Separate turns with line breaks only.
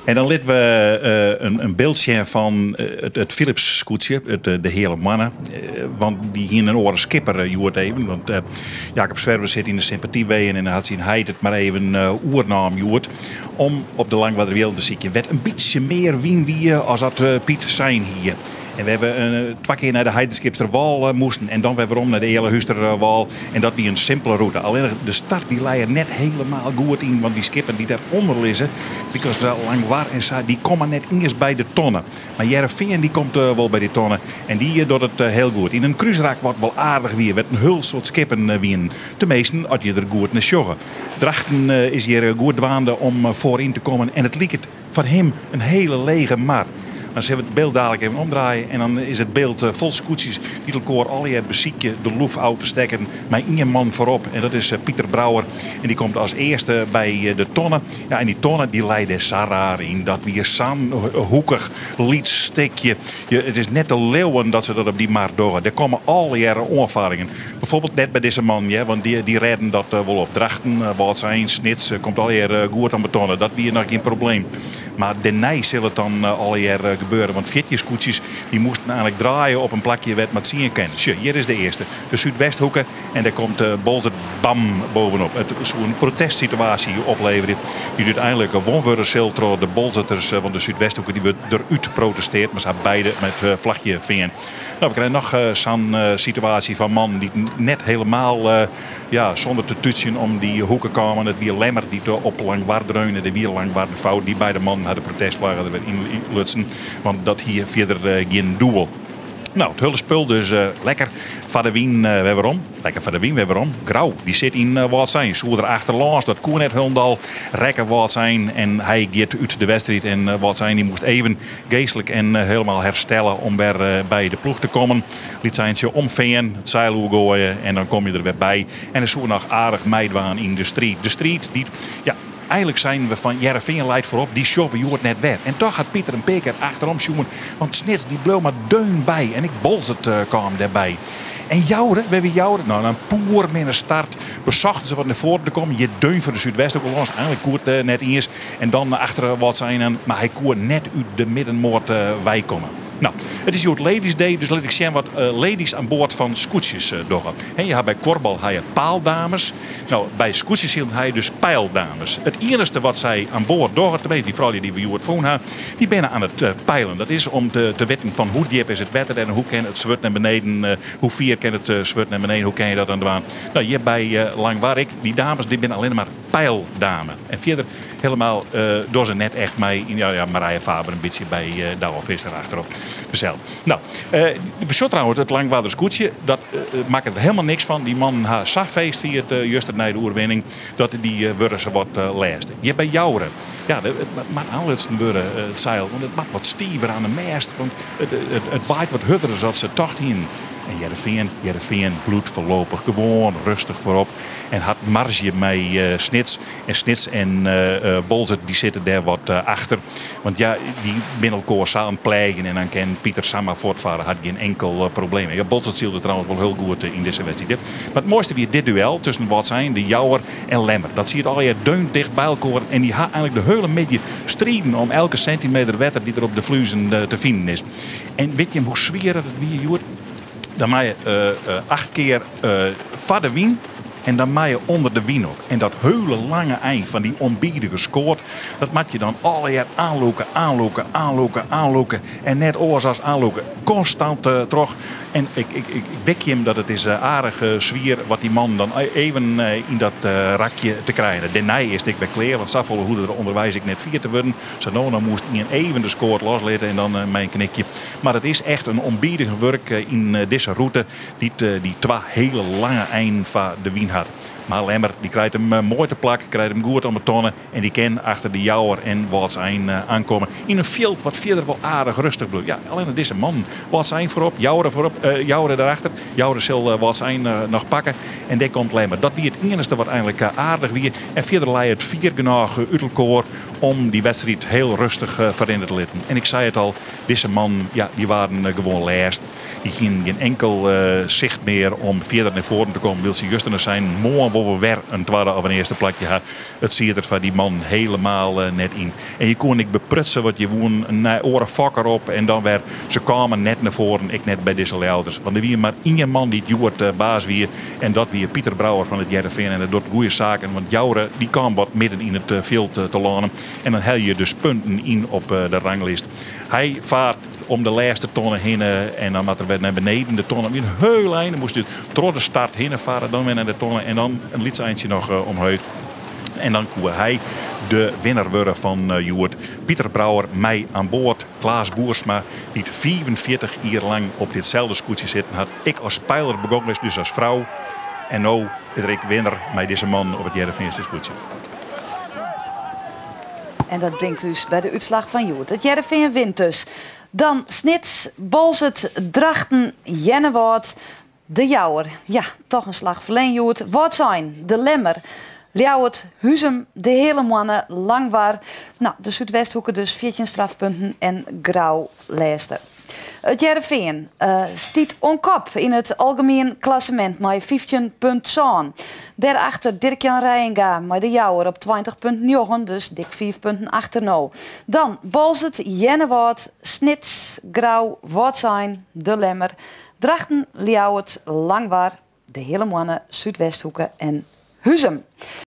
En dan litte we in byld sjen fan it Philips-skûtsje, de Heale Moanne. Want dy hiene in oare skipper hjoed even. Want Jacob Zwerver sit yn de sympatyweeën en hat syn heit it mar even oernaam hjoed. Om op de Langwarderwielen te sykjen wêr't in bytsje mear wyn wie as dat Piet sein hie. En we hawwe twa kear nei de Heidenskipsterwâl moasten en dan wer werom nei de Ealehústerwâl. En dat wie in simpele rûte. Allinnich de start dy lei er net helemaal goed yn, want dy skippen dy't dêrûnder lizze, lykas Langwar en sa, dy komme net iens by de tonne. Mar Hearrenfean dy komt wol by dy tonne en dy docht it hiel goed. Yn in krúsrak wat wol aardich wie, wêr't in hiel soad skippen wienen. Teminsten, as je der goed nei sjogge. Drachten is hjir goed dwaande om foaryn te kommen en it liket foar him in hiele lege mar. Dan sille we it byld dalik even omdraaie en dan is it byld fol skûtsjes dy't elkoar allegear besykje de loef ôf te stekken mei ien man foarop en dat is Pieter Brouwer en dy komt as earste by de tonne. Ja, en dy tonne dy lei dêr sa raar yn. Dat wie sa'n hoekich lyts stikje. It is net te leauwen dat se dat op dy mar dogge. Der komme allegearre oanfarringen. Bijvoorbeeld net by dizze man, hear, want dy rêden dat wol op. Drachten, Wâldsein, Snits komt allegear goed om de tonne. Dat wie noch gjin probleem. Mar dêrnei sil it dan allegear gebeure. Want 14 skûtsjes dy moasten eigenlik draaie op in plakje wêr't mar tsien kin. Sjoch, hjir is de earste. De Súdwesthoeke. En dêr komt Boalsert bam bovenop. It soe in protestsituaasje opleverje dy't úteinlik wûn wurde sil troch de Boalserters. Want de Súdwesthoeke dy wurdt derút protesteard. Mar se ha beide mei it flachje fearn. No, we krije noch sa'n situaasje fan mannen dy't net helemaal ja, sûnder te tútsjen om dy hoeke kamen. It wie Lemmer dy't op Langwar dreunde. Der wie Langwar de fout. Dy beide mannen ha de protestflagge der wer yn lutsen. Want dat hie fierder gjin doel. No, it hiele spul dus lekker foar de wyn wer werom. Lekker foar de wyn wer werom. Grou, dy sit yn Wâldsein. Soe der achterlâns, dat koe net hielendal. Rekke Wâldsein en hy giet út de wedstriid. En Wâldsein dy moast even geastlik en helemaal herstelle om wer by de ploech te kommen. Lyts eintsje omfean, it seil oergoaie en dan kom je der wer by. En hy soe noch aardich meidwaan yn de striid. De striid dy't, ja, eigenlik seinen we fan Hearrenfean leit foarop, dy sjogge we hjoed net wer. En toch hat Pieter in pear kear achterom sjoen, want Snits dy bleau mar deun by en ek Boalsert kaam dêrby. En Joure, wêr wie Joure? No, in poerminne start. Besochten se wat nei foaren te kommen. Hjir deun foar de Súdwesthoeke lâns. Eigenlik koe it net iens. En dan achter Wâldsein, mar hy koe net út de middenmoat weikomme. No, it is hjoed Ladies Day, dus lit ik sjen wat ladies aan board fan skûtsjes dogge. Je ha by kuorbal ha je paaldames. No, by skûtsjesilen ha je dus peildames. It iennichste wat sy aan board dogge, teminsten dy froulju dy't we hjoed fûn ha, dy binne aan it peilen. Dat is om te witten fan hoe djip is it wetter en hoe kin it swurd nei beneden, hoe fier kin it swurd nei beneden, hoe kin je dat dan dwaan. No, hjir by Langwar ek, dy dames dy binne allinne mar peildame. En fierder helemaal dogge se net echt mei. Ja, ja, Marije Faber in bytsje by Douwe Visser achterop. Fansels. No, we sjogge trouwens it Langwarder skûtsje. Dat makket der helemaal niks fan. Dy mannen ha sa feest fierd juster nei de oerwinning dat dy wurde se wat lêste. Hjir by Joure. Ja, it moat oanlutsen wurde, it seil. Want it moat wat stiver aan de mêst. Want it waait wat hurder as dat se tocht hienen. En Hearrenfean, Hearrenfean bliuwt foarlopich gewoan rêstich foarop. En hat marzje mei Snits. En Snits en Boalsert dy sitte dêr wat achter. Want ja, dy binne elkoar sa oan it pleagjen en dan kin Pieter samar fuortfarre, hat gjin inkel probleem. Ja, Boalsert sylde trouwens wol hiel goed yn dizze wedstriid. Mar it moaiste wie dit duel tusken Wâldsein, de Jouwer en Lemmer. Dat siet allegear deun ticht by elkoar en dy ha eigenlik de hiele middei striden om elke sintimeter wetter dy't der op de Fluezen te finen is. En wit jim hoe swier dat it wie hjoed? Dan mei je 8 kear foar de wyn en dan mei je ûnder de wyn op. En dat hiele lange ein fan dy ûnbidige skoat, dat moat je dan allegear oanlûke, oanlûke, oanlûke, oanlûke. En net oars as oanlûke. Konstant troch. En ik, ik, ik wik jim dat it is aardich swier wat dy mannen dan even yn dat rakje te krijen. Dêrnei is it ek wer klear, want safolle hoegde der ûnderweis ek net fierd te wurden. Sa no en dan moast ien even de skoat loslitte en dan mei in knikje. Mar it is echt in ûnbidige wurk yn dizze rûte dy't dy twa hiele lange einen foar de wyn hat. Mar Lemmer dy krijt him moai te plak, krijt him goed om 'e tonne en dy kin achter de Jouwer en Wâldsein oankomme. Yn in fjild wat fierder wol aardich rêstich bliuwt. Ja, allinne dizze mannen. Wâldsein foarop, Joure foarop, Joure derachter. Joure sil Wâldsein noch pakke en dêr komt Lemmer. Dat wie it iennichste wat eigenlik aardich wie. En fierder lei it fier genôch út elkoar om dy wedstriid hiel rêstich ferrinne te litten. En ik sei it al, dizze mannen, ja, dy waarden gewoan lêst. Dy hienen gjin inkel sicht mear om fierder nei foaren te kommen. Wylst se juster noch seinen. En moarn wolle we wer in twadde of in earste plakje ha. It siet der foar dy man helemaal net yn. En je koene ek beprutse wat je woenen, in oare fokker op en dan wer. Se kamen net nei foaren, ek net by dizze Ljouwerters. Want der wie mar ien man dy't hjoed baas wie en dat wie Pieter Brouwer fan it Hearrenfean. En dat docht goede saken, want Joure dy kaam wat midden yn it fjild te lânen. En dan helje je dus punten yn op de ranglist. Hy faart om de lêste tonne hinne en dan moat er wer nei beneden. De tonne wie in hiel ein. Dan moast hy troch de start hinne farre, dan wer nei de tonne en dan in lyts eintsje noch omheech. En dan koe hy de winner wurde fan hjoed. Pieter Brouwer mei aan board Klaas Boersma, dy't 45 jier lang op ditselde skûtsje sitten hat. Ek as peiler begûn is, dus as frou. En no is er ek winner mei dizze man op it Hearrenfeanster skûtsje.
En dat bringt ús by de útslach fan hjoed. It Hearrenfean wint dus. Dan Snits, Boalsert, Drachten, Earnewâld, De Jouwer. Ja, toch in slach ferlern hjoed. Wâldsein, De Lemmer, Ljouwert, Huzum, De Heale Moanne, Langwar. Nou, de Súdwesthoeke dus 14 strafpunten en Grou lêste. It Hearrenfean stiet oan kop yn it algemien klassemint mei 15,7. Dêrachter Dirk-Jan Reijenga mei de Jouwer op 20,9, dus dik 5 punten achter no. Dan Boalsert, Earnewâld, Snits, Grou, Wâldsein, De Lemmer, Drachten, Ljouwert, Langwar, De Heale Moanne, Súdwesthoeke en Huzum.